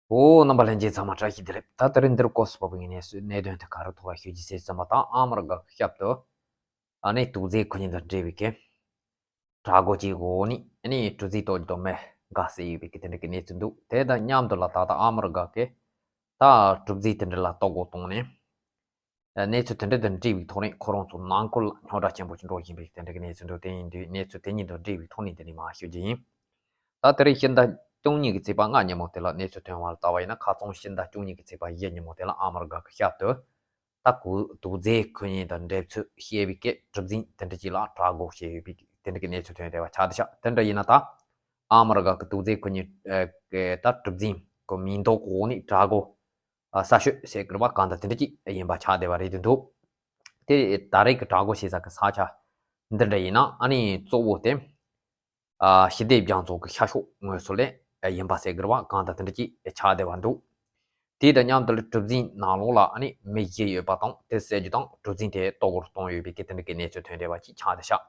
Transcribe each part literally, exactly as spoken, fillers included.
ཨོ། རྣམ་པ་ལྷན་རྒྱས་ཚང་མ་བཀྲ་ཤིས་བདེ་ལེགས། ད་དེ་རིང་འདིར་སྐོར་སུ་བབས་པའི་གནས་སུ་གནད་དོན་དེ་ག་རེ་ཐོག་ལ་ཤོད་ཀྱི་ཟེར་ཙམ་པ་དང་། ཨ་མ་རི་ཀ་གི་ཞབས་ཏོག་ཨ་ནི་དུག་རྫས་ཁུ་ཉིན་དང་འབྲེལ་བའི་གི་དྲག་རྒོལ་གྱི་འོག་ནས་ཨ་ནི་གྲུ་གཟིངས་གཏོར་རྒྱུ་དང་མི་འགའ་བསད་ཡོད་པའི་གི་དེ་འདྲ་གི་གནས་ཚུལ་འདུག་དེ་དང་མཉམ་དུ་ལ་ད་ལྟ་ཨ་མ་རི་ཀ་གི་ད་གྲུ་གཟིངས་དེ་འདྲ་ལ་གཏོར་རྒོལ་བཏང་ནས། གནས་ཚུལ་དེ་འདྲ་དང་འབྲེལ་བའི་ཐོག་ནས་ཁོ་རང་ཚོ་ནང་ཁུལ་ལ་རྙོག་དྲ་ཆེན་པོ་ཞིག་འགྲོ་བཞིན་པའི་དེ་འདྲ་གི་གནས་ཚུལ་འདུག་དེ་ཡིན་དུས་གནས་ཚུལ་དེ་གཉིས་དང་འབྲེལ་བའི་ཐོག་ནས་འདི་ནས་མར་ཞུ་རྒྱུ་ཡིན། ད་དེ་རིང་ཕྱི་ཟླ་བཅུ་གཉིས་ཀྱི་ཚེས་པ་ལྔ་ཉིན་མོ་དེ་ལ་གནས་ཚུལ་ཐོན་པ་ལ་ལྟ་བ་ཡིན་ན། ཁ་སང་ཕྱི་ཟླ་བཅུ་གཉིས་ཀྱི་ཚེས་པ་བཞི་ཉིན་མོ་དེ་ལ་ཨ་མ་རི་ཀ་གི་ཞབས་ཏོག་ད་གུ་དུག་རྫས་ཁུ་ཉིན་དང་འབྲེལ་ཚུལ་བཤད་པའི་གི་གྲུ་གཟིངས་དེ་འདྲ་ཅིག་ལ་དྲག་རྒོལ་བྱས་ཡོད་པའི་དེ་འདྲ་གི་གནས་ཚུལ་ཐོན་བསྡད་པ་ཆགས་བསྡད་ཤག་དེ་འདྲ་ཡིན་ན་ད་ཨ་མ་རི་ཀ་གི་དུག་རྫས་ཁུ་ཉིན་ཨ་གི་ད་གྲུ་གཟིངས་གི་མིང་འདོགས་འོག་ནས་དྲག་རྒོལ་ཨ་གསར་ཤོས་ཟེར་དགོས་པ་གང་ལྟར་དེ་འདྲ་ཅིག་ཡིན་པ་ཆགས་བསྡད་པ་རེད་འདུག་དེ་ད་རེས་ཀྱི་དྲག་རྒོལ་བྱེད་ས་གི་ས་ཆ་འདི་འདྲ་ཡིན་ན་ཨ་ནི་གཙོ་བོ་དེ་ཨ་ཞི་བདེ་རྒྱ་མཚོ་གི་ཤར་ཕྱོགས་ངོས་སུ་ལ་ཡིན་པ་ཟེར་དགོས་པ་གང་ལྟར་དེ་འདྲ་ཅིག་ཆགས་བསྡད་པ་འདུག་དེ་དང་མཉམ་དུ་ལ་གྲུ་གཟིངས་ནང་ལོགས་ལ་ཨ་ནི་མི་བཞི་ཡོད་པ་དང་དེ་བསད་རྒྱུ་དང་གྲུ་གཟིངས་དེ་གཏོར་རྒོལ་གཏོང་ཡོད་པའི་གི་དེ་འདྲ་གི་གནས་ཚུལ་ཐོན་བསྡད་པ་ཅིག་ཆགས་བསྡད་ཤག་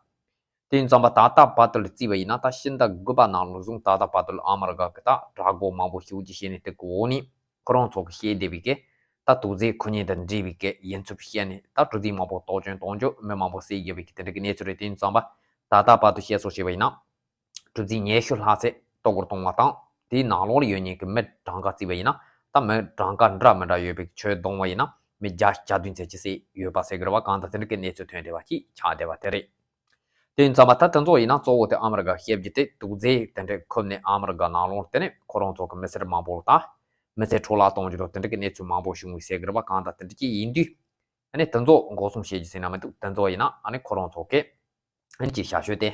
དེ་ཡིན་ཙང་པ་ད་ལྟ་བར་དུ་ལ་བརྩིས་པ་ཡིན་ན། ད་ཕྱི་ཟླ་དགུ་པ་ནང་ལོགས་བཟུང་ད་ལྟ་བར་དུ་ལ་ཨ་མ་རི་ཀ་གི་ད་དྲག་རྒོལ་མང་པོ་ཞེ་པོ་ཅིག་བྱས་ནས་དེ་གི་འོག་ནས་ཁོ་རང་ཚོ་གི་བཤད་བསྡད་པའི་གི་ད་དུག་རྫས་ཁུ་ཉིན་དང་འབྲེལ་བའི་གི་ཡིན་ཚུལ་བཤད་ནས་ད་གྲུ་གཟིངས་མང་པོ་གཏོར་སྐྱོན་གཏོང་རྒྱུ། མི་མང་པོ་བསད་ཡོད་པའི་གི་དེ་འདྲ་གི་གནས་ཚུལ་རེད། དེ་ཡིན་ཙང་པ་ད་ལྟ་བར་དུ་བཤད་སྲོལ་བྱས་པ་ཡིན་ན། གྲུ་གཟིངས་ཉི་ཤུ་ལྷག་ཙམ་གཏོར་རྒོལ་གཏོང་བ་དང་། དེའི་ནང་ལོགས་ལ་ཡོད་མཁན་གྱི་མི་གྲངས་ཀ་བརྩིས་པ་ཡིན་ན། ད་མི་གྲངས་ཀ་འདྲ་མི་འདྲ་ཡོད་པའི་ཁྱོན་བསྡོམས་པ་ཡིན་ན་མི་བརྒྱ་གྱ་བདུན་ཙམ་ཅིག་བསད་ཡོད་པ་ཟེར་དགོས་པ་གང་ལྟར་དེ་འདྲ་གི་གནས་ཚུལ་ཐོན་བསྡད་པ་ཅིག་ཆགས་བསྡད་པ་དེ་རེད། དེ་ཡིན་ཙང་མ་ད་དེ་ཚོ་ཡིན་ན་གཙོ་བོ་དེ་ཨ་མ་རི་ཀ་བཤད་རྒྱུ་དེ་དུག་རྫས་དེ་འདྲ་ཁུར་ནས་ཨ་མ་རི་ཀ་ནང་ལོགས་དེ་ནས་ཁོ་རང་ཚོ་གི་མི་སེར་མང་པོ་ལ་ད་མི་ཚེ་འཕྲོ་བརླག་གཏོང་རྒྱུ་དང་དེ་འདྲ་གི་གནས་ཚུལ་མང་པོ་བྱུང་བའི་ཟེར་དགོས་པ་གང་ལྟར་དེ་འདྲ་ཅིག་ཡིན་དུས། ཨ་ནི་དེ་ཚོ་འགོག་སྲུང་བྱེད་རྒྱུ་ཟེར་ན་མི་འདུག་དེ་ཚོ་ཡིན་ན་ཨ་ནི་ཁོ་རང་ཚོ་གི་ཨ་ནི་ཅིག་བྱ་སྤྱོད་དེ་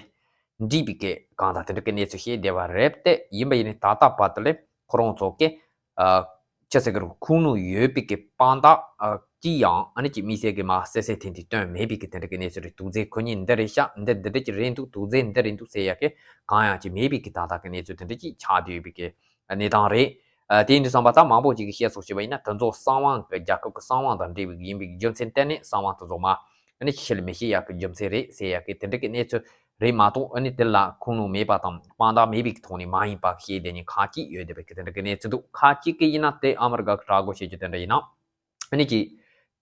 འགྲིག་པའི་གི་གང་ལྟར་དེ་འདྲ་གི་གནས་ཚུལ་བཤད་བསྡད་པ་རེད་དེ། ཡིན་པ་ཡིན་ནའི་ད་ལྟ་བར་དུ་ལས་ཁོ་རང་ཚོ་གི་ཨ་ཅི་ཟེར་གི་རུ་ཁུངས་ལུང་ཡོད་པའི་གི་དཔང་རྟགས་ཨ་ཅི་ཡང་ཨ་ནི་ཅིག་དམིགས་བསལ་གི་མ་གསལ་གསལ་ཐིང་ཐིང་སྟོན་མེད་པའི་གི་དེ་འདྲ་གི་གནས་ཚུལ་རེད། དུག་རྫས་ཁུ་ཉིན་འདི་རེད་ཤག་འདི་འདི་འདྲ་ཅིག་རེད་འདུག་དུག་རྫས་འདི་རེད་འདུག་ཟེར་ཡ་གི་གང་ཡང་ཅིག་མེད་པའི་གི་ད་ལྟ་གི་གནས་ཚུལ་དེ་འདྲ་ཅིག་ཆགས་བསྡད་ཡོད་པའི་གི་གནས་སྟངས་རེད། ཨ་དེ་ཡིན་དུས་ཙམ་པ་ད་མང་པོ་ཅིག་གིས་བཤད་སྲོལ་བྱས་པ་ཡིན་ན། དེ་ཚོ་གསང་བ་གི་རྒྱལ་ཁབ་ཀྱི་གསང་བ་དང་འབྲེལ་བའི་ཡིན་པའི་རྒྱུ་མཚན་གཏན་ནས་གསང་བ་དེ་ཚོ་མ་ཨ་ནི་ཕྱི་ལ་མི་བཤད་ཡག་གི་རྒྱུ་མཚན་རེད་ཟེར་ཡག་གི་དེ་འདྲ་གི་གནས་ཚུལ་རེད་མ་གཏོགས། ཨ་ནི་དེ་ལ་ཁུངས་ལུང་མེད་པ་དང་དཔང་རྟགས་མེད་པའི་གི་ཐོག་ནས་མ་ཡིན་པ་བཤད་བསྡད་མཁན་ཁག་ཅིག་ཡོད་བསྡད་པའི་གི་དེ་འདྲ་གི་གནས་ཚུལ་འདུག་ཁག་ཅིག་གིས་ཡིན་ན་དེ་ཨ་མི་རི་ཀ་གི་དྲག་རྒོལ་བྱེད་རྒྱུ་དེ་འདྲ་ཡིན་ན། ཨ་ནི་ཅིག་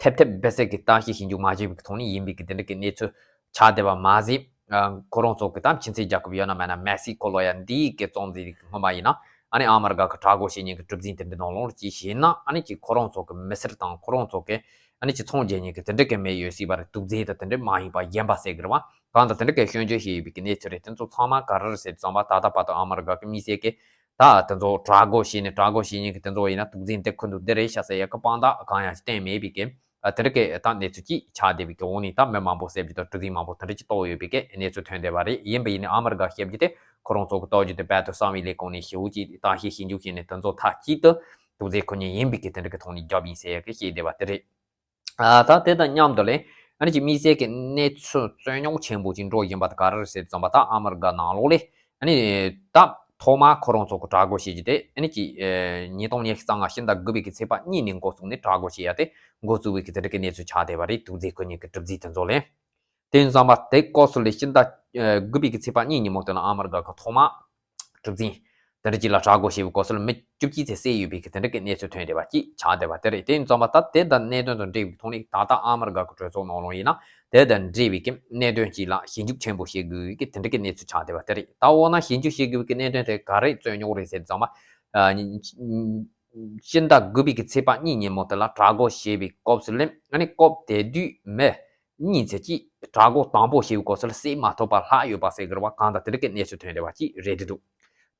ཐེབས་ཐེབས་སྦས་ཚད་ཀྱི་ལྟ་ཞིབ་ཞིབ་འཇུག་མ་བྱས་པའི་ཐོག་ནས་ཡིན་པའི་གི་དེ་འདྲ་གི་གནས་ཚུལ་ཆགས་བསྡད་པ་མ་ཟད། ཨ་ཁོ་རང་ཚོ་གི་ད་ཕྱི་སྲིད་རྒྱལ་ཁབ་ཡོད་ན་མེད་ན་མེག་སི་ཀོ་ལོ་ཡ་འདིའི་གི་གཙོ་འཛིན་སྔོན་མ་ཡིན་ན། ཨ་ནི་ཨ་མི་རི་ཀ་གི་དྲག་རྒོལ་བྱེད་མཁན་གི་གྲུ་གཟིངས་དེ་འདྲ་ནང་ལོགས་ལ་ཅིག་བྱས་ན། ཨ་ནི་ཅིག་ཁོ་རང་ཚོ་གི་མི་སེར་དང་ཁོ་རང་ཚོ་གི་ཨ་ནི་ཅིག་ཚོང་རྒྱག་མཁན་གི་དེ་འདྲ་གི་མི་ཡོད་སྲིད་པ་རེད། དུག་རྫས་དང་དེ་འདྲ་མ་ཡིན་པ་གཞན་པ་ཟེར་གི་རེད་བ། གང་དང་དེ་འདྲ་གི་སྐྱོན་བརྗོད་བྱས་ཡོད་པའི་གི་གནས་ཚུལ་རེད། དེ་ཚོ་ཚང་མ་ག་རེ་རེད་ཟེར་དུས་ཙམ་པ་ད་ལྟ་བར་དུ་ཨ་མི་རི་ཀ་གི་དམིགས་བསལ་གི་ད་དེ་ཚོ་དྲག་རྒོལ་བྱས་ནས་དྲག་རྒོལ་བྱེད་མཁན་གི་དེ་ཚོ་ཡིན་ན་དུག་རྫས་འདི་ཁུར་འདུག་འདི་རེད་ཤག་ཟེར་ཡ་གི་དཔང་རྟགས་གང་ཡང་བསྟན་མེད་པའི་གི་ཨ་དེ་འདྲ་གི་ད་གནས་ཚུལ་ཅིག་ཆགས་བསྡད་པའི་གི་འོག་ནས་ད་མི་མང་པོ་བསད་རྒྱུ་དང་གྲུ་གཟིངས་མང་པོ་དེ་འདྲ་ཅིག་གཏོར་ཡོད་པའི་གི་གནས་ཚུལ་ཐོན་བསྡད་པ་རེད། ཡིན་པ་ཡིན་ནའི་ཨ་མི་རི་ཀ་བཤད་རྒྱུ་དེ་ཁོ་རང་ཚོ་གི་གཏོར་རྒྱུ་དེ་དཔལ་དུ་གསང་བའི་ལས་ཁུངས་ནས་ཞེ་པོ་ཅིག་ལྟ་ཞིབ་ཞིབ་འཇུག་བྱས་ནས་དེ་ཚོ་མཐའ་གཅིག་ཏུ་དུག་རྫས་ཁུར་མཁན་ཡིན་པའི་གི་དེ་འདྲ་གི་ཐོག་ནས་བརྒྱབ་ཡིན་ཟེར་ཡ་གི་བཤད་བསྡད་པ་དེ་རེད། ཨ་ད་དེ་དང་མཉམ་དུ་ལས་ཨ་ནི་ཅིག་དམིགས་བསལ་གྱི་གནས་ཚུལ་རྩོད་རྙོག་ཆེན་པོ་ཅིག་འགྲོ་བཞིན་པ་དེ་ག་རེ་རེད་ཟེར་དུས་ཙམ་པ་ད་ཨ་མི་རི་ཀ་ནང་ལོགས་ལས་ཨ་ནི་ད་ཐོག་མར་ཁོ་རང་ཚོ་གི་དྲག་རྒོལ་བྱེད་རྒྱུ་དེ་ཨ་ནི་ཅིག་ཉིས་སྟོང་ཉི་ཤུ་རྩ་ལྔ་ཕྱི་ཟླ་དགུ་པའི་གི་ཚེས་པ་གཉིས་ནས་འགོ་བཙུགས་ནས་དྲག་རྒོལ་བྱེད་ཡ་དེ་འགོ་བཙུགས་པའི་གི་དེ་འདྲ་གི་གནས་ཚུལ་ཆགས་བསྡད་པ་རེད། དུག་རྫས་ཁུར་མཁན་གི་གྲུ་གཟིངས་དེ་ཚོ་ལས། དེ་ཡིན་ཙང་པ་དེ་སྐབས་སུ་ལས་ཕྱི་ཟླ་དགུ་པའི་གི་ཚེས་པ་གཉིས་ཉིན་མོ་དེ་ལ་ཨ་མི་རི་ཀ་གི་ཐོག་མར་གྲུ་གཟིངས་དེ་འདྲ་ཅིག་ལ་དྲག་རྒོལ་བྱས་པའི་སྐབས་སུ་ལ་མི་བཅུ་གཅིག་ཙམ་བསད་ཡོད་པའི་གི་དེ་འདྲ་གི་གནས་ཚུལ་ཐོན་བསྡད་པ་ཅིག་ཆགས་བསྡད་པ་དེ་རེད། དེ་ཡིན་ཙང་པ་ད་དེ་དང་གནད་དོན་དང་འབྲེལ་བའི་ཐོག་ནས་ད་ལྟ་ཨ་མི་རི་ཀ་གི་གྲོས་ཚོགས་ནང་ལོགས་ཡིན་ན་དེ་དང་འབྲེལ་བའི་གི་གནད་དོན་ཅིག་ལ་ཞིབ་འཇུག་ཆེན་པོ་བྱེད་དགོས་པའི་གི་དེ་འདྲ་གི་གནས་ཚུལ་ཆགས་བསྡད་པ་དེ་རེད། ད་འོ་ན་ཞིབ་འཇུག་བྱེད་དགོས་པའི་གི་གནད་དོན་དེ་ག་རེ་རྩོད་རྙོག་རེད་ཟེར་དུས་ཙམ་པ། ཨ་ཕྱི་ཟླ་དགུ་པའི་གི་ཚེས་པ་གཉིས་ཉིན་མོ་དེ་ལ་དྲག་རྒོལ་བྱས་པའི་སྐབས་སུ་ལས་ཨ་ནི་སྐབས་དེ་དུས་མི་གཉིས་ཙམ་ཅིག་དྲག་རྒོལ་དང་པོ་བྱས་པའི་སྐབས་སུ་ལ་བསད་མ་ཐུབ་པ་ལྷག་ཡོད་པ་ཟེར་གི་རེད་བ། གང་ལྟར་དེ་འདྲ་གི་གནས་ཚུལ་ཐོན་བསྡད་པ་ཅིག་རེད་འདུག་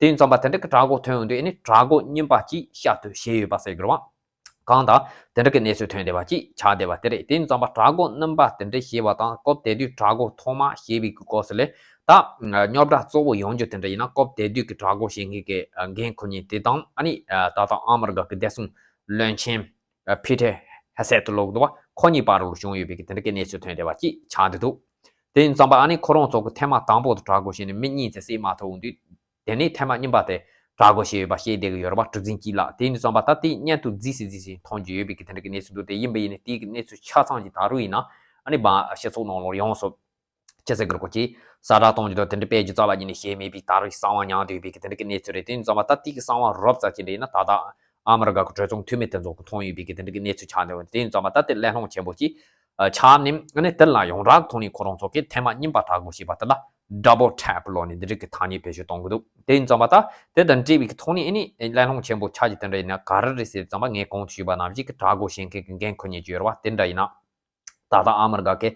དེ་ཡིན་ཙང་པ་དེ་འདྲ་གི་དྲག་རྒོལ་ཐོན་ཡོང་དུས་ཨ་ནི་དྲག་རྒོལ་གཉིས་པ་ཅིག་བཤད་ཐུབ་བྱས་ཡོད་པ་ཟེར་གི་རེད་བ། གང་ལྟར་དེ་འདྲ་གི་གནས་ཚུལ་ཐོན་བསྡད་པ་ཅིག་ཆགས་བསྡད་པ་དེ་རེད། དེ་ཡིན་ཙང་པ་དྲག་རྒོལ་གཉིས་པ་དེ་འདྲ་བྱས་པ་དང་སྐབས་དེ་དུས་དྲག་རྒོལ་ཐོག་མ་བྱས་པའི་གི་སྐབས་སུ་ལས་ད་རྙོག་དྲ་གཙོ་བོ་ཡོང་རྒྱུ་དེ་འདྲ་ཡིན་ན། སྐབས་དེ་དུས་ཀྱི་དྲག་རྒོལ་བྱེད་མཁན་གྱི་འགན་ཁུར་མཁན་དེ་དང་ཨ་ནི་ད་ལྟ་ཨ་མི་རི་ཀ་གི་བདེ་སྲུང་བློན་ཆེན་ཕི་ཏྲེ་ཧེ་སེད་ལབ་འདུག་བ། ཁོ་གཉིས་བར་ལ་བྱུང་ཡོད་པའི་གི་དེ་འདྲ་གི་གནས་ཚུལ་ཐོན་བསྡད་པ་ཅིག་ཆགས་བསྡད་འདུག་དེ་ཡིན་ཙང་པ་ཨ་ནི་ཁོ་རང་ཚོ་གི་ཐེངས་མ་དང་པོ་དུ་དྲག་རྒོལ་བྱས་ནས་མི་གཉིས་ཙམ་བསད་མ་ཐུབ་འོང་དུས། དེ་ནས་ཐེངས་མ་གཉིས་པ་དེ་དྲག་རྒོལ་བྱས་ཡོད་པ་བཤད་བསྡད་ཀྱི་ཡོད་རེད་པ། གྲུ་གཟིངས་དཀྱིལ་ལ། དེ་ཡིན་དུས་ཙམ་པ་ད་དེ་སྔོན་དུ་རྫིས་སུ་རྫིས་སུ་མཐོང་རྒྱུ་ཡོད་པའི་གི་དེ་འདྲ་གི་གནས་ཚུལ་འདུག་དེ་ཡིན་པ་ཡིན་ནའི་དེའི་གི་གནས་ཚུལ་ཆ་ཚང་ཅིག་ད་རུང་ཡིན་ན་ཨ་ནི་བ་སྤྱི་ཚོགས་ནང་ལོགས་ཡོངས་སུ་ཅི་ཟེར་དགོས་རེད། ཁོ་ཅིག་གསལ་བསྒྲགས་གཏོང་རྒྱུ་དང་དེ་འདྲ་སྤེལ་རྒྱུ་རྩ་བ་ཉིད་ནས་བྱས་མེད་པའི་ད་རུང་གསང་བ་ཉར་བསྡད་ཡོད་པའི་གི་དེ་འདྲ་གི་གནས་ཚུལ་རེད། དེ་ཡིན་ཙང་པ་ད་དེ་གི་གསང་བ་རོབ་ཙམ་ཅིག་འདྲ་ཡིན་ན་ད་ལྟ་ ཨ་མི་རི་ཀ་གི་གྲོས་ཚོགས་འཐུས་མི་དེ་ཚོ་གི་མཐོང་ཡོད་པའི་གི་དེ་འདྲ་གི་གནས་ཚུལ་ཆགས་འདུག་དེ་ཡིན་ཙང་མ་ད་དེ་གླེང་སློང་ཆེན་པོ་ཅིག་ཨ་ཆགས་ནས་ཨ་ནི་དེ་ལ་ཡོངས་གྲགས་ཐོག་ནས་ཁོ་རང་ཚོ་གི་ཐེངས་མ་གཉིས་པ་དྲག་དགོས་ཞེས་པ་དེ་ལ་double tap ལོག་ནས་འདི་འདྲ་གི་ཐ་སྙད་བེད་སྤྱོད་གཏོང་གི་འདུག་དེ་ཡིན་ཙང་མ་ད་དེ་དང་འབྲེལ་བའི་གི་ཐོག་ནས་ཨ་ནི་གླེང་སློང་ཆེན་པོ་ཆགས་ཀྱི་དེ་འདྲ་ཡིན་ན་ག་རེ་རེད་ཟེར་ཙང་མ་ངས་གོང་དུ་ཞུས་པ་ནང་བཞིན་གི་དྲག་དགོས་བྱེད་མཁན་གི་འགན་ཁུར་མཁན་ཅིག་ཡོད་རེད་བ། དེ་འདྲ་ཡིན་ན། ད་ལྟ་ཨ་མི་རི་ཀ་གི་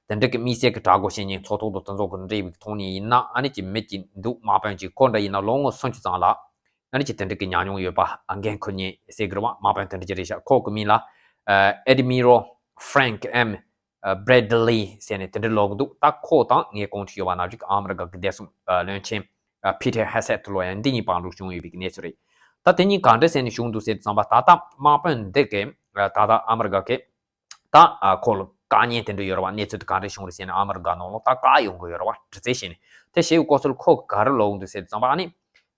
དེ་འདྲ་གི་དམིགས་བསལ་གྱི་དྲག་དགོས་བྱེད་མཁན་ཚོགས་ཐོག་ཏུ་དེ་ཚོ་གི་འབྲེལ་བའི་ཐོག་ནས་ཡིན་ན་ཨ་ནི་ཅིག་མི་ཅིག་འདུག་དམག་དཔོན་ཅིག་ཁོ་འདྲ་ཡིན་ན་ལོ་ངོ་སུམ་ཅུ་ཙམ་ལ་ཨ་ནི་ཅིག་དེ་འདྲ་གི་ཉམས་མྱོང་ཡོད་པ་འགན་ཁུར་མཁན་ཟེར་གི་རེད་བ། དམག་དཔོན་དེ་འདྲ་ཅིག་རེད་ཤག་ཁོ་གི་མིང་ལ་Admiral Frank M Bradley ཟེར་ནས་དེ་འདྲ་ལབ་གི་འདུག་ད་ཁོ་དང་ངས་གོང་དུ་ཞུས་པ་ནང་བཞིན་ཨ་མི་རི་ཀ་གི་བདེ་སྲུང་བློན་ཆེན་Peter Hegseth ལོ་ཡང་འདི་གཉིས་བར་འདུག་བྱུང་ཡོད་པའི་གནས་ཚུལ་རེད། ད་དེ་གཉིས་ག་འདྲ་ཟེར་ནས་བྱུང་འདུག་ཟེར་ཙམ་པ་ད་ལྟ་དམག་དཔོན་འདི་གི་ད་ལྟ་ཨ་མི་རི་ཀ་གི་ད་ཨ་ཁོ་ལ་དཀའ་ངལ་དེ་འདྲ་ཡོད་རེད་བ། གནས་ཚུལ་དེ་ག་འདྲ་བྱུང་རེད་ཟེར་ནས་ཨ་མི་རི་ཀ་ནང་ལོགས་ད་བཀག་ཡོང་གི་ཡོད་རེད་བ། དྲི་རྩད་བྱས་ནས་དེ་བྱེད་ཡོད་སྐོར་སོགས་ཁོ་ག་རེ་ལབ་འདུག་ཟེར་ཙམ་པ་ཨ་ནི་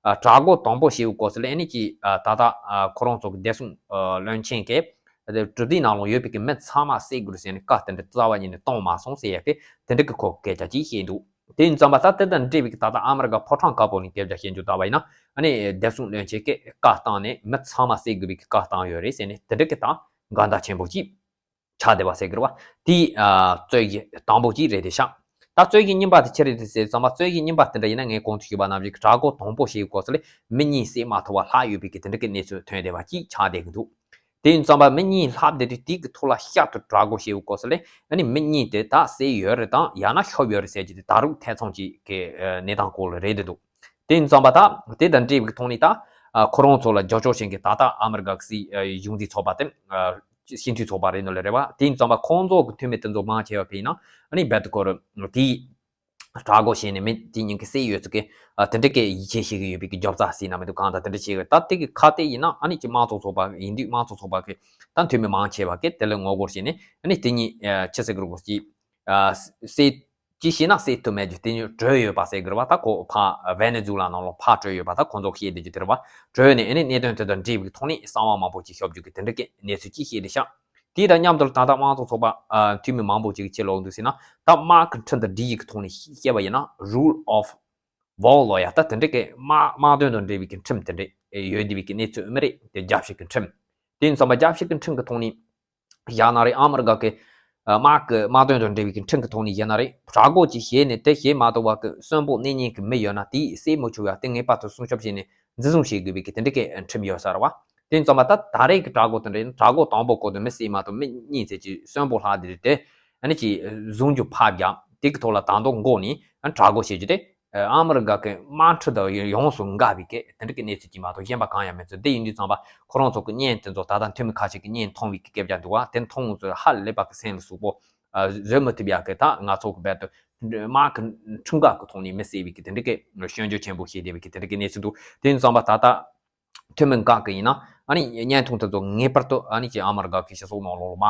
ཨ་དྲག་དགོས་དང་པོ་བྱེད་ཡོད་སྐོར་སོགས་ལ་ཨ་ནི་ཀྱི་ཨ་ད་ལྟ་ཨ་ཁོ་རང་ཚོ་གི་བདེ་སྲུང་ཨ་བློན་ཆེན་གྱིས་ཨ་དེ་གྲུབ་སྡེའི་ནང་ལོགས་ཡོད་པའི་གི་མི་ཚང་མ་བསད་དགོས་རེད་ཟེར་ནས་བཀའ་དེ་འདྲ་རྩ་བ་ཉིད་ནས་གཏོང་མ་སོང་ཟེར་ཡ་གི་དེ་འདྲ་གི་ཁོ་སྐད་ཆ་ཅིག་བཤད་འདུག་དེ་ཡིན་ཙམ་པ་ད་དེ་དང་འབྲེལ་བའི་གི་ད་ལྟ་ཨ་མི་རི་ཀ་ཕོ་བྲང་དཀར་པོ་ནས་སྐད་ཆ་བཤད་རྒྱུ་ལྟ་བ་ཡིན་ན་ཨ་ནི་བདེ་སྲུང་བློན་ཆེན་གྱིས་བཀའ་བཏང་ནས་མི་ཚང་མ་བསད་དགོས་པའི་གི་བཀའ་བཏང་ཡོད་རེད་ཟེར་ནས་དེ་འདྲ་གི་ད་འགལ་ཟླ་ཆེན་པོ་ཅིག་ཆགས་བསྡད་པ་ཟེར་གི་རེད་བ། དེའི་ཨ་རྩོད་གཞི་དང་པོ་ཅིག་རེད་དེ་ཤག་ད་རྩོད་གཞི་གཉིས་པ་དེ་ཅི་རེད་དེ་ཟེར་ཙམ་པ་རྩོད་གཞི་གཉིས་པ་དེ་འདྲ་ཡིན་ན་ངས་གོང་དུ་ཞུས་པ་ནང་བཞིན་དྲག་དགོས་དང་པོ་ཞེས་སྐོར་ཚོ་ལས་མི་གཉིས་བསད་མ་ཐུབ་པ་ལྷག་ཡོད་པའི་གི་དེ་འདྲ་གི་གནས་ཚུལ་ཐོན་བསྡད་པ་ཅིག་ཆགས་བསྡད་གི་འདུག་དེ་ཡིན་ཙམ་པ་མི་གཉིས་ལྷག་བསྡད་དུས་དེའི་གི་ཐོག་ལ་བསྐྱར་དུ་དྲག་དགོས་ཞེས་སྐོར་ཚོ་ལས་ཨ་ནི་མི་གཉིས་དེ་ད་བསད་ཡོད་རེད་དང་ཡང་ན་ཤོར་ཡོད་རེད་ཟེར་གྱི་དེ་ད་རུང་ཐེ་ཚོམ་ཅིག་གི་གནས་སྟངས་སྐོར་ལ་རེད་འདུག་དེ་ཡིན་ཙམ་པ་ད་དེ་དང་འབྲེལ་བའི་ཐོག་ནས་ད་ཨ་ཁོ་རང་ཚོ་ལ་རྒྱབ་སྐྱོར་བྱེད་མཁན་ད་ལྟ་ཨ་མི་རི་ཀ་གི་སྲིད་ཨ་གཞུང་འཛིན་ཚོགས་པ་དེ་ཨ་སྤྱི་འཐུས་ཚོགས་པ་རེད་འདུག་ལ་རེད་བ། དེ་ཡིན་ཙམ་པ་ཁོང་ཚོ་གི་འཐུས་མི་དེ་ཚོ་མང་ཆེ་བ་གི་ཡིན་ན་ཨ་ནི་རྦད་དེ་ཁོ་རང་དེའི་དྲག་དགོས་བྱས་ནས་མི་དེ་ཉིན་གི་བསད་ཡོད་ཚུལ་གི་ཨ་དེ་འདྲ་གི་ཡིད་ཆེས་བྱེད་གི་ཡོད་པའི་གི་རྒྱབ་རྩ་ཟེར་ན་མི་འདུག་གང་ལྟར་དེ་འདྲ་བྱེད་གི་ད་དེ་གི་ཁ་གཏད་ཡིན་ན་ཨ་ནི་ཅི་དམངས་གཙོ་ཚོགས་པ་ཡིན་དུས་དམངས་གཙོ་ཚོགས་པ་གི་ད་འཐུས་མི་མང་ཆེ་བ་གི་དེ་ལ་ངོ་རྒོལ་བྱས་ནས་ཨ་ནི་དེ་ཉིན་ཨ་ཆི་ཟེར་གི་རེད་གོ་ཅི་ཨ་བསད་ཅི་ཤེས་ན་བསད་ཐུབ་མེད་ཀྱི་དེ་ཉིད་བྲོས་ཡོད་པ་ཟེར་གི་རེད་བ། ད་ཁོ་ཕ་ཝེ་ནེ་ཛུ་ལ་ནང་ལོགས་ཕར་བྲོས་ཡོད་པ་ད་ཁོང་ཚོ་ཤེས་བསྡད་རྒྱུ་དེ་རེད་བ། བྲོས་ནས་ཨ་ནི་གནད་དོན་དེ་དང་འབྲེལ་བའི་ཐོག་ནས་གསང་བ་མང་པོ་ཅིག་ཤོབ་རྒྱུ་གི་དེ་འདྲ་གི་གནས་ཚུལ་ཅིག་ཤེས་བསྡད་ཤག་དེ་དང་མཉམ་དུ་ད་ལྟ་དམངས་གཙོ་ཚོགས་པ་ཨ་འཐུས་མི་མང་པོ་ཅིག་ཅི་ལབ་འདུག་ཟེར་ན་ད་དམག་གི་ཁྲིམས་དང་སྒྲིག་གཞི་གི་ཐོག་ནས་བཤད་པ་ཡིན་ན་rule of war ལབ་ཡ་ད་དེ་འདྲ་གི་དམག་དམག་དོན་དང་འབྲེལ་བའི་གི་ཁྲིམས་དེ་འདྲ་ཡོད་བསྡད་པའི་གི་གནས་ཚུལ་མི་རེད་དེ་རྒྱལ་སྤྱི་གི་ཁྲིམས། དེ་ཡིན་ཙང་མ་རྒྱལ་སྤྱི་གི་ཁྲིམས་ཀྱི་ཐོག་ནས་བཞག་ན་རེད། ཨ་མི་རི་ཀ་གི་ཨ་དམག་གི་དམག་དོན་དང་འབྲེལ་བའི་གི་ཁྲིམས་ཀྱི་ཐོག་ནས་བཞག་ན་རེད། དྲག་རྒོལ་ཅིག་བྱས་ནས་དེ་བྱེད་མ་ཐུབ་པ་གི་གསོན་པོ་གནས་ཉེན་གི་མི་ཡོད་ན་དེས་བསད་མི་ཆོག་ཡ་དེ་ངེས་པར་དུ་སྲུང་སྐྱོབ་བྱས་ནས་འཛིན་བཟུང་བྱེད་དགོས་པའི་གི་དེ་འདྲ་གི་ཁྲིམས་ཡོད་ས་རེད་བ། དེ་ཡིན་ཙང་མ་ད་ད་རེས་ཀྱི་དྲག་རྒོལ་དེ་འདྲ་ཡིན་དྲག་རྒོལ་དང་པོ་བསྐོར་དུ་མི་བསད་མ་ཐུབ་མི་གཉིས་ཚེ་ཅིག་གསོན་པོ་ལྷག་དེ་དེ་ཨ་ནི་ཅིག་བཟུང་རྒྱུ་ཕབ་རྒྱག་དེ་གི་ཐོག་ལ་ད་དུང་འགོག་ནས་ཨ་དྲག་རྒོལ་བྱེད་རྒྱུ་དེ། ཨ་མི་རི་ཀ་གི་དམག་འཁྲུག་དང་ཡོངས་སུ་འགལ་བའི་གི་དེ་འདྲ་གི་གནས་ཚུལ་ཅིག་མ་གཏོགས་གཞན་པ་གང་ཡང་མེད་ཚུལ་དེ་ཡིན་དུས་ཙམ་པ་ཁོ་རང་ཚོ་གི་བརྙན་དེ་ཚོ་ད་ལྟ་འཐུས་མི་ཁ་ཤས་ཀྱི་བརྙན་མཐོང་བའི་གི་སྐད་ཆ་འདུག་བ། དེ་མཐོང་ཚོ་ཧ་ལས་པ་གི་སེམས་ལ་ཟུག་པོ་ཨ་བཟོད་མི་ཐུབ་ཡག་གི་ད་ང་ཚོ་གི་རྦད་དེ་དམག་གི་ཁྲིམས་འགལ་གི་ཐོག་ནས་མི་བསད་པའི་གི་དེ་འདྲ་གི་སྐྱོན་བརྗོད་ཆེན་པོ་བྱས་བསྡད་པའི་གི་དེ་འདྲ་གི་གནས་ཚུལ་འདུག་དེ་ཡིན་ཙམ་པ་ད་ལྟ། འཐུས་མི་འགའ་གི་ཡིན་ན་ཨ་ནི་བརྙན་ཐུང་དེ་ཚོ་ངེས་པར་དུ་ཨ་ནི་ཅིག་ཨ་མི་རི་ཀ་གི་སྤྱི་ཚོགས་ནང་ལོགས་ལ་མ་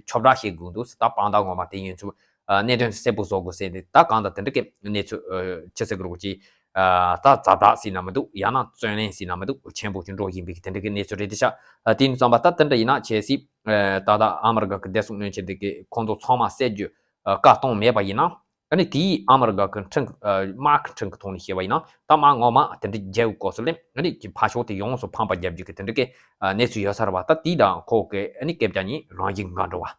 ཁྱབ་བསྒྲགས་བྱེད་དགོས་འདུག་ད་དཔང་རྟགས་ངོ་མ་དེ་ཡིན་ཚུལ་གནད་དོན་གསལ་པོ་བཟོ་དགོས་ཟེར་ཏེ་ད་གང་ལྟར་དེ་འདྲ་གི་གནས་ཚུལ་ཅི་ཟེར་དགོས་རེད་ཅིག་ད་ཛ་དྲག་ཟེར་ན་མི་འདུག་ཡང་ན་བརྩོན་ལེན་ཟེར་ན་མི་འདུག་ཆེན་པོ་ཅིག་འགྲོ་བཞིན་པའི་གི་དེ་འདྲ་གི་གནས་ཚུལ་རེད་དེ་ཤག་དེ་ཡིན་ཙམ་པ་ད་དེ་འདྲ་ཡིན་ན་བྱས་སྲིད་ད་ལྟ་ཨ་མི་རི་ཀ་གི་བདེ་སྲུང་བློན་ཆེན་དེ་གི་ཁོང་ཚོ་ཚང་མ་བསད་རྒྱུ་བཀའ་གཏོང་མེད་པ་ཡིན་ན། ཨ་ནི་དེའི་ཨ་མི་རི་ཀ་གི་ཁྲིམས་དམག་གི་ཁྲིམས་ཀྱི་ཐོག་ནས་བཤད་པ་ཡིན་ན་ད་དམག་ངོ་མ་དེ་འདྲ་རྒྱལ་བའི་སྐོར་སུ་ལས་ཨ་ནི་ཀྱི་ཕར་ཕྱོགས་དེ་ཡོངས་སུ་ཕམ་པ་རྒྱབ་རྒྱུ་གི་དེ་འདྲ་གི་གནས་ཚུལ་ཡོད་ས་རེད་བ། ད་དེའི་དང་ཁོ་གི་ཨ་ནི་སྐད་ཆ་གཉིས་རང་བཞིན་འགལ་འགྲོ་བ།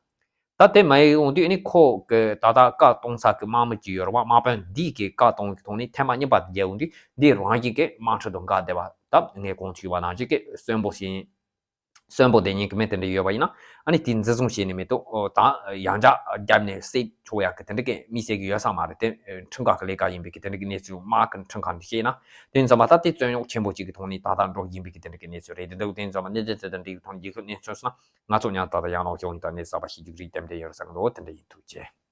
ད་དེ་མ་ཡོང་དུས་ཨ་ནི་ཁོ་གི་ད་ལྟ་བཀའ་གཏོང་ས་གི་དམག་མི་གཅིག་ཡོད་རེད་བ། དམག་དཔོན་འདི་གི་བཀའ་གཏོང་གི་ཐོག་ནས་ཐེངས་མ་གཉིས་པ་རྒྱལ་འོང་དུས་འདི་རང་བཞིན་གི་དམག་འཁྲུག་དང་འགལ་བསྡད་པ། ད་ངས་གོང་ཞུས་པ་ནང་བཞིན་གི་གསོན་པོ་ཞིག་གསོན་པོ་བསྡད་མཁན་གྱི་མི་དེ་འདྲ་ཡོད་པ་ཡིན་ན་ཨ་ནི་དེ་འཛིན་བཟུང་བྱས་ནས་མི་ཐོག་ད་ཡང་བསྐྱར་བརྒྱབ་ནས་བསད་ཆོག་ཡག་གི་དེ་འདྲ་གི་དམིགས་བསལ་གྱི་ཡོད་ས་མ་རེད། དེ་ཁྲིམས་འགལ་གྱི་ལས་ཀ་ཡིན་པའི་གི་དེ་འདྲ་གི་གནས་ཚུལ་དམག་གི་ཁྲིམས་ཁང་དུ་བཤད་ན་དེ་ཡིན་ཙང་མ་ད་དེ་རྩོད་རྙོག་ཆེན་པོ་གཅིག་གི་ཐོག་ནས་ད་ལྟ་འགྲོ་བཞིན་པའི་གི་དེ་འདྲ་གི་གནས་ཚུལ་རེད། དེ་འདྲ་དེ་ཡིན་ཙང་མ་གནད་དོན་དེ་དང་འབྲེལ་བའི་ཐོག་ནས་རྒྱལ་ཁབ་གནས་ཚུལ་སོགས་ང་ཚོ་ཉར་ད་ལྟ་ཡང་ནང་ཤོག་ཡིན་ད་གནས་གསར་པ་ཞིག་རྒྱུགས་རིགས་དེ་འདྲ་ཡོད་རེད་བསམ་གི་འདུག་དེ་འདྲ་ཡིན། ཐུགས་རྗེ་ཆེ།